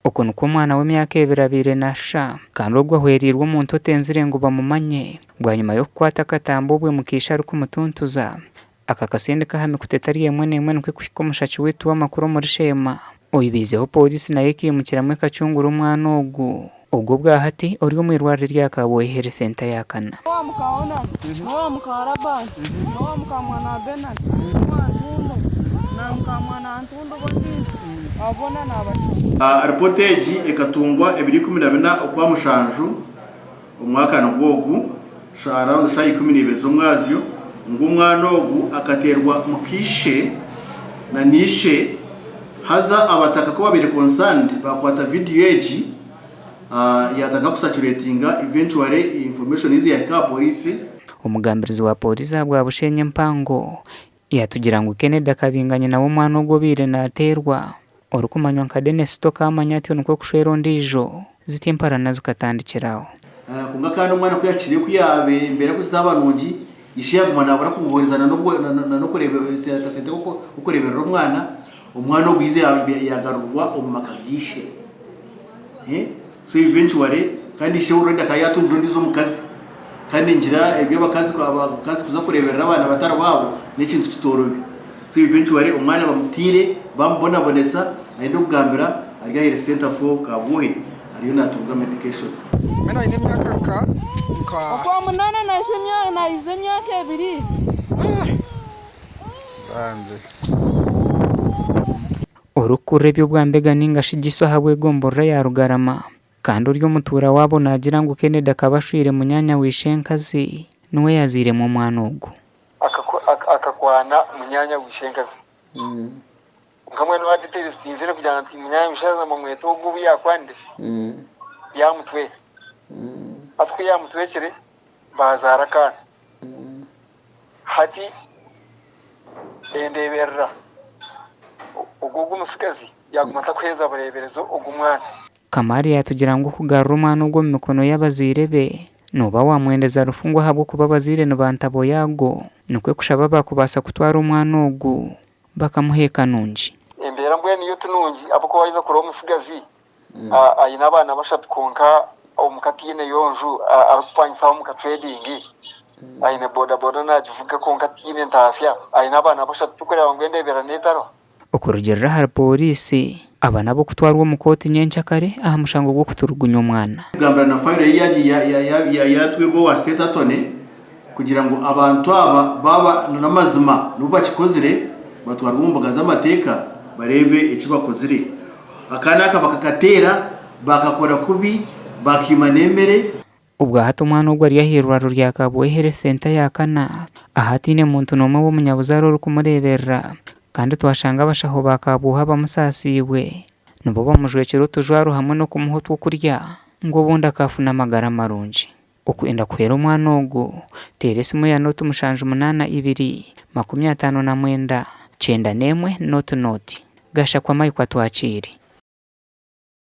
Oku nikwo omwana w'emyaka ebiri abaire naashusha kandi ogwo ahwereirwe omuntu otenzire ngu bamumanye bwanyima y'okukwata akatambi obwe mukaishe arikumutuntuza akakasindika aha mikutu etari emwe n'emwe nikwo kuhika omushaki waitu w'amakuru omuri Sheema oibaizeho pooriisi nayo ekaimukiramu ekacungura omwana ogu ogwo obwahati ori omu irwariro erya Kabwohe Health Centre ya Kana. N'owa muka Onani, n'owa muka Labani, n'owa muka mwana wa Benani, n'owa Ntundo, na muka mwana wa Ntundo b'ondiijo, abo boona naabacungura. Ripoota egi ekatungwa ebiro 14 Okwamushanju omwaka nigwo ogu, around shaaha 12 z'omwazyo ngu omwana ogu akateerwa muka ishe na n'ishe haza abataka ku babaire concerned baakwata vidiyo egi yatandika ku circulatinga eventually information ezi yahika aha pooriisi. Omugambirizi wa pooriisi ahabwa Bushenyi empango Yatugira ngu Kennedy akabinga nyina w'omwana ogwo obaire nateerwa, orikumanywa nka Denis Tokamanya atyo nikwo kushwera ondiijo, zityo emparana zikatandikira aho. Kwonka kandi omwana ku yaakire ku yaaba embeera ku zitaaba nungi, ishe yaaguma naabura kumuhoreza na n'okureeba akasente k'okureeberera omwana, omwana ogwo yaija yaagarurwa omu maka ga ishe. So eventually kandi ishe already akaba yaatungire ondiijo omukazi. Kandi ningira eby'abakazi abakazi kuza kureeberera abaana batari baabo n'ekintu kitoorobi. So eventually omwana bamutaire, bamubonabonesa, aine okugambira ari aha Health Centre for Kabwohe ariyo naatunga medication. Mbwenu aine emyaka nka nka. Okwa munaana nahiza emyaka ebiri. Bambi. Orikukurira eby'obwambega ninga shi Giso ahabw'egomborora ya Rugarama kandi ori omutuura waabo naagira ngu Kennedy akaba ashwire munyaanya wa ishenkazi niwe yaazairemu omwana ogu. Akakwana munyaanya wa ishenkazi. Kwonka mbwenu aha details tinzire kugira nti munyaanya wa ishenkazi bamweta ogu obu yaakwanire yaamutweka. Hati ku yaamutwekire baazaara akaana. Hati endeeberera ogwo ogu omutsigazi yaaguma atakuheereza bureeberezi ogu mwana. Kamari yaatugira ngu okugarura omwana ogwo omu mikono y'abazaire be nooba waamwendeza rufu ngu ahabw'okuba abazaire niba ntabo yaago nikwo kushaba abaakubaasa kutwara omwana ogu bakamuha eka nungi. Embeera mbwenu yo ti nungi ahabw'okuba waaheza kureeba omutsigazi aine abaana bashatu kwonka omuka taineyo nju arikupangisa aho omu ka trading aine boda boda nagivuga kwonka taine ntaasya aine abaana bashatu torikureeba ngu endeebera netariho. Okurugiirira ahari Pooriisi, aba n'ab'okutwarwa omu kooti nyencakare aha mushango gw'okuturugunya omwana. Kugambira na fayiro ei yaatwirwe owa State Attorney kugira ngu abantu aba baaba n'amazima nibo bakikozire batwarwe omu mbuga z'amateeka bareebe eki bakozire. Akaana aka bakakateera, baakakora kubi, baakaima n'emere. Obwahati omwana ogu ari ah'eirwariro rya Kabwohe Health Centre ya kana ahu ataine muntu n'omwe w'omunyabuzaare orikumureeberera kandi twashanga abashaho ba Kabwohe abamusaasiibwe nibo bamujwekire otujwaro hamwe n'okumuha otw'okurya ngu obundi akaafuna amagara marungi. Okwenda kuhwera omwana ogu, teera esimu ya nooti 782 59 91 nooti nooti. Gashakwa Mike Atwakiire.